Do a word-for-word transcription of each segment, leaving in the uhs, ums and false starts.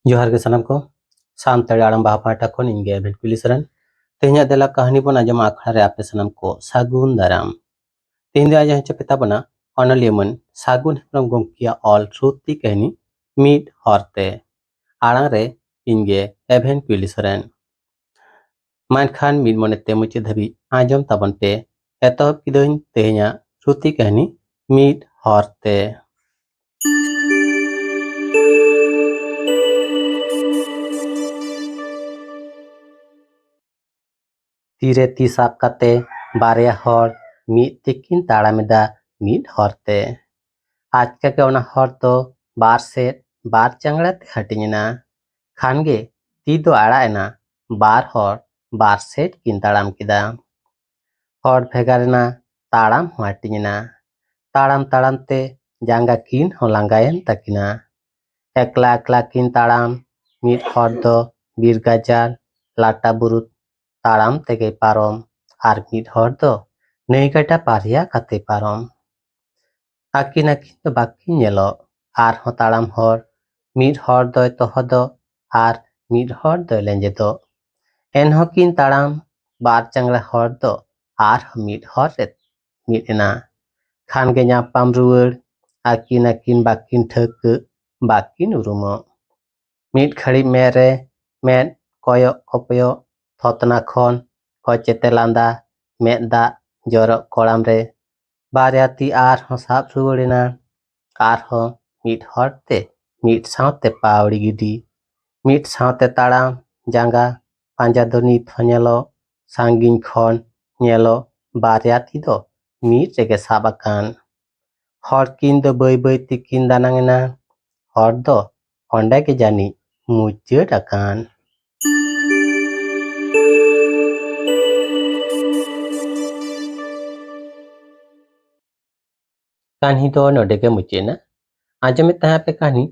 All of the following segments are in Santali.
ᱡᱚᱦᱟᱨ ᱜᱮ ᱥᱟᱱᱟᱢ ᱠᱚ᱾ ᱥᱟᱱᱛᱟᱲᱤ ᱟᱲᱟᱝ ᱵᱟᱦᱟ ᱯᱟᱦᱴᱟ ᱠᱷᱚᱱ ᱤᱧ ᱜᱮ ᱮᱵᱷᱮᱱ ᱠᱩᱭᱤᱞ ᱥᱚᱨᱮᱱ᱾ ᱛᱮᱦᱮᱧᱟᱜ ᱫᱮᱞᱟ ᱠᱟᱹᱦᱱᱤ ᱵᱚᱱ ᱟᱸᱡᱚᱢᱟ ᱟᱠᱷᱲᱟ ᱨᱮ ᱟᱯᱮ ᱥᱟᱱᱟᱢ ᱠᱚ ᱥᱟᱹᱜᱩᱱ ᱫᱟᱨᱟᱢ᱾ ᱛᱮᱦᱮᱧ ᱫᱚ ᱟᱸᱡᱚᱢ ᱦᱚᱪᱚ ᱯᱮ ᱛᱟᱵᱚᱱᱟ ᱚᱱᱚᱞᱤᱭᱟᱹ ᱢᱟᱹᱱ ᱥᱟᱹᱜᱩᱱ ᱦᱮᱢᱵᱨᱚᱢ ᱜᱚᱢᱠᱮᱭᱟᱜ ᱚᱞ ᱥᱨᱩᱛᱤ ᱠᱟᱹᱦᱱᱤ ᱢᱤᱫ ᱦᱚᱨ ᱛᱮ᱾ ᱟᱲᱟᱝ ᱨᱮ ᱤᱧ ᱜᱮ ᱮᱵᱷᱮᱱ ᱠᱩᱭᱤᱞ ᱥᱚᱨᱮᱱ᱾ ᱢᱟ ᱮᱱᱠᱷᱟᱱ ᱢᱤᱫ ᱢᱚᱱᱮ ᱛᱮ ᱢᱩᱪᱟᱹᱫ ᱫᱷᱟᱹᱵᱤᱡ ᱟᱸᱡᱚᱢ ᱛᱟᱵᱚᱱ ᱯᱮ᱾ ᱮᱛᱚᱦᱚᱵ ᱠᱤᱫᱟᱹᱧ ᱛᱮᱦᱮᱧᱟᱜ ᱥᱨᱩᱛᱤ ᱠᱟᱹᱦᱱᱤ ᱢᱤᱫ ᱦᱚᱨ ᱛᱮ᱾ ᱛᱤᱨᱮ ᱛᱤ ᱥᱟᱵ ᱠᱟᱛᱮ ᱵᱟᱨᱭᱟ ᱦᱚᱲ ᱢᱤᱫ ᱛᱮᱠᱤᱱ ᱛᱟᱲᱟᱢ ᱮᱫᱟ ᱢᱤᱫ ᱦᱚᱨ ᱛᱮ᱾ ᱟᱪᱠᱟ ᱜᱮ ᱚᱱᱟ ᱦᱚᱨ ᱫᱚ ᱵᱟᱨ ᱥᱮᱫ ᱵᱟᱨ ᱪᱟᱝᱲᱟ ᱛᱮ ᱦᱟᱹᱴᱤᱧ ᱮᱱᱟ᱾ ᱠᱷᱟᱱ ᱜᱮ ᱛᱤ ᱫᱚ ᱟᱲᱟᱜ ᱮᱱᱟ᱾ ᱵᱟᱨ ᱦᱚᱲ ᱵᱟᱨ ᱥᱮᱫ ᱠᱤᱱ ᱛᱟᱲᱟᱢ ᱠᱮᱫᱟ᱾ ᱦᱚᱨ ᱵᱷᱮᱜᱟᱨ ᱮᱱᱟ, ᱛᱟᱲᱟᱢ ᱦᱚᱸ ᱦᱟᱹᱴᱤᱧ ᱮᱱᱟ᱾ ᱛᱟᱲᱟᱢ ᱛᱟᱲᱟᱢ ᱛᱮ ᱡᱟᱸᱜᱟ ᱠᱤᱱ ᱦᱚᱸ ᱞᱟᱸᱜᱟᱭᱮᱱ ᱛᱟᱹᱠᱤᱱᱟ᱾ ᱮᱠᱞᱟ ᱮᱠᱞᱟ ᱠᱤᱱ ᱛᱟᱲᱟᱢ᱾ ᱢᱤᱫ ᱦᱚᱲ ᱫᱚ ᱵᱤᱨ ᱜᱟᱡᱟᱲ ᱞᱟᱴᱟ ᱵᱩᱨᱩ ᱛᱟᱲᱟᱢ ᱛᱮᱜᱮ ᱯᱟᱨᱚᱢ, ᱟᱨ ᱢᱤᱫ ᱦᱚᱲ ᱫᱚ ᱱᱟᱹᱭ ᱜᱟᱰᱟ ᱯᱟᱨᱭᱟ ᱠᱟᱛᱮ ᱯᱟᱨᱚᱢ᱾ ᱟᱹᱠᱤᱱ ᱟᱹᱠᱤᱱ ᱫᱚ ᱵᱟᱹᱠᱤᱱ ᱧᱮᱞᱚᱜ, ᱟᱨᱦᱚᱸ ᱛᱟᱲᱟᱢ ᱦᱚᱨ, ᱢᱤᱫ ᱦᱚᱲ ᱫᱚᱭ ᱛᱚᱦᱚᱫᱚᱜ ᱟᱨ ᱢᱤᱫ ᱦᱚᱲ ᱫᱚᱭ ᱞᱮᱸᱡᱮᱫᱚᱜ᱾ ᱮᱱᱦᱚᱸ ᱠᱤᱱ ᱛᱟᱲᱟᱢ, ᱵᱟᱨ ᱪᱟᱝᱲᱟ ᱦᱚᱨ ᱫᱚ ᱟᱨᱦᱚᱸ ᱢᱤᱫ ᱦᱚᱨ ᱨᱮ ᱢᱤᱫ ᱮᱱᱟ᱾ ᱠᱷᱟᱱ ᱜᱮ ᱧᱟᱯᱟᱢ ᱨᱩᱣᱟᱹᱲ, ᱟᱹᱠᱤᱱ ᱟᱹᱠᱤᱱ ᱵᱟᱹᱠᱤᱱ ᱴᱷᱟᱹᱣᱠᱟᱹᱜ, ᱵᱟᱹᱠᱤᱱ ᱩᱨᱩᱢᱚᱜ᱾ ᱢᱤᱫ ᱜᱷᱟᱹᱲᱤᱡ ᱢᱮᱫ ᱨᱮ ᱢᱮᱫ ᱠᱚᱭᱚᱜ ᱠᱚᱯᱚᱭᱚᱜ, ᱛᱷᱚᱛᱱᱟ ᱠᱷᱚᱱ ᱠᱚᱪᱮᱛᱮ ᱞᱟᱸᱫᱟ, ᱢᱮᱫ ᱫᱟᱜ ᱡᱚᱨᱚᱜ ᱠᱚᱲᱟᱢ ᱨᱮ᱾ ᱵᱟᱨᱭᱟ ᱛᱤ ᱟᱨᱦᱚᱸ ᱥᱟᱵ ᱨᱩᱣᱟᱹᱲ ᱮᱱᱟ᱾ ᱟᱨᱦᱚᱸ ᱢᱤᱫ ᱦᱚᱲ ᱛᱮ ᱢᱤᱫ ᱥᱟᱶᱛᱮ ᱯᱟᱣᱲᱤ ᱜᱤᱰᱤ, ᱢᱤᱫ ᱥᱟᱶᱛᱮ ᱛᱟᱲᱟᱢ ᱡᱟᱸᱜᱟ, ᱯᱟᱸᱡᱟ ᱫᱚ ᱱᱤᱛ ᱦᱚᱸ ᱧᱮᱞᱚᱜ, ᱥᱟᱺᱜᱤᱧ ᱠᱷᱚᱱ ᱧᱮᱞᱚᱜ, ᱵᱟᱨᱭᱟ ᱛᱤ ᱫᱚ ᱢᱤᱫ ᱨᱮᱜᱮ ᱥᱟᱵ ᱟᱠᱟᱱ᱾ ᱦᱚᱲ ᱠᱤᱱ ᱫᱚ ᱵᱟᱹᱭ ᱵᱟᱹᱭ ᱛᱮᱠᱤᱱ ᱫᱟᱱᱟᱝ ᱮᱱᱟ᱾ ᱦᱚᱨ ᱫᱚ ᱚᱸᱰᱮ ᱜᱮ ᱡᱟᱹᱱᱤᱡ ᱢᱩᱪᱟᱹᱫ ᱟᱠᱟᱱ᱾ ᱠᱟᱹᱦᱱᱤ ᱫᱚ ᱱᱚᱰᱮ ᱜᱮ ᱢᱩᱪᱟᱹᱫ ᱮᱱᱟ᱾ ᱟᱸᱡᱚᱢᱮᱫ ᱛᱟᱦᱮᱸ ᱯᱮ ᱠᱟᱹᱦᱱᱤ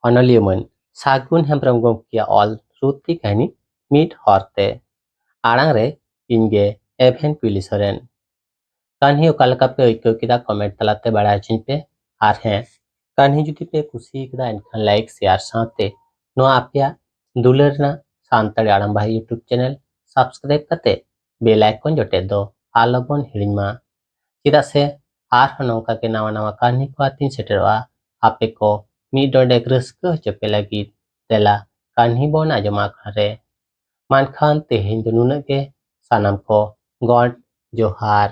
ᱚᱱᱚᱞᱤᱭᱟᱹ ᱢᱟᱹᱱ ᱥᱟᱹᱜᱩᱱ ᱦᱮᱢᱵᱨᱚᱢ ᱜᱚᱢᱠᱮᱭᱟᱜ ᱚᱞ ᱥᱨᱩᱛᱤ ᱠᱟᱹᱦᱱᱤ ᱢᱤᱫ ᱦᱚᱨ ᱛᱮ᱾ ᱟᱲᱟᱝ ᱨᱮ ᱤᱧ ᱜᱮ ᱮᱵᱷᱮᱱ ᱠᱩᱭᱞᱤ ᱥᱚᱨᱮᱱ᱾ ᱠᱟᱹᱦᱱᱤ ᱚᱠᱟ ᱞᱮᱠᱟ ᱯᱮ ᱟᱹᱭᱠᱟᱹᱣ ᱠᱮᱫᱟ, ᱠᱚᱢᱮᱱᱴ ᱛᱟᱞᱟᱛᱮ ᱵᱟᱲᱟᱭ ᱦᱚᱪᱚᱧ ᱯᱮ᱾ ᱟᱨ ᱦᱮᱸ, ᱠᱟᱹᱦᱱᱤ ᱡᱩᱫᱤ ᱯᱮ ᱠᱩᱥᱤ ᱠᱟᱫᱟ, ᱮᱱᱠᱷᱟᱱ ᱞᱟᱭᱤᱠ, ᱥᱮᱭᱟᱨ ᱥᱟᱶᱛᱮ ᱱᱚᱣᱟ ᱟᱯᱮᱭᱟᱜ ᱫᱩᱞᱟᱹᱲ ᱨᱮᱱᱟᱜ ᱥᱟᱱᱛᱟᱲᱤ ᱟᱲᱟᱝ ᱵᱟᱦᱟ YouTube channel subscribe ᱠᱟᱛᱮ bell icon ᱡᱚᱴᱮᱫ ᱫᱚ ᱟᱞᱚᱵᱚᱱ ᱦᱤᱲᱤᱧ ᱢᱟ᱾ ᱪᱮᱫᱟᱜ ᱥᱮ ᱟᱨᱦᱚᱸ ᱱᱚᱝᱠᱟ ᱜᱮ ᱱᱟᱣᱟ ᱱᱟᱣᱟ ᱠᱟᱹᱦᱱᱤ ᱠᱚ ᱟᱛᱮᱧ ᱥᱮᱴᱮᱨᱚᱜᱼᱟ, ᱟᱯᱮ ᱠᱚ ᱢᱤᱫ ᱰᱚᱸᱰᱮᱠ ᱨᱟᱹᱥᱠᱟᱹ ᱦᱚᱪᱚ ᱯᱮ ᱞᱟᱹᱜᱤᱫ᱾ ᱫᱮᱞᱟ ᱠᱟᱹᱦᱱᱤ ᱵᱚᱱ ᱟᱸᱡᱚᱢᱟ ᱟᱠᱷᱲᱟ ᱨᱮ᱾ ᱢᱟ ᱮᱱᱠᱷᱟᱱ ᱛᱮᱦᱮᱧ ᱫᱚ ᱱᱩᱱᱟᱹᱜ ᱜᱮ᱾ ᱥᱟᱱᱟᱢ ᱠᱚ ᱜᱚᱰ ᱡᱚᱦᱟᱨ᱾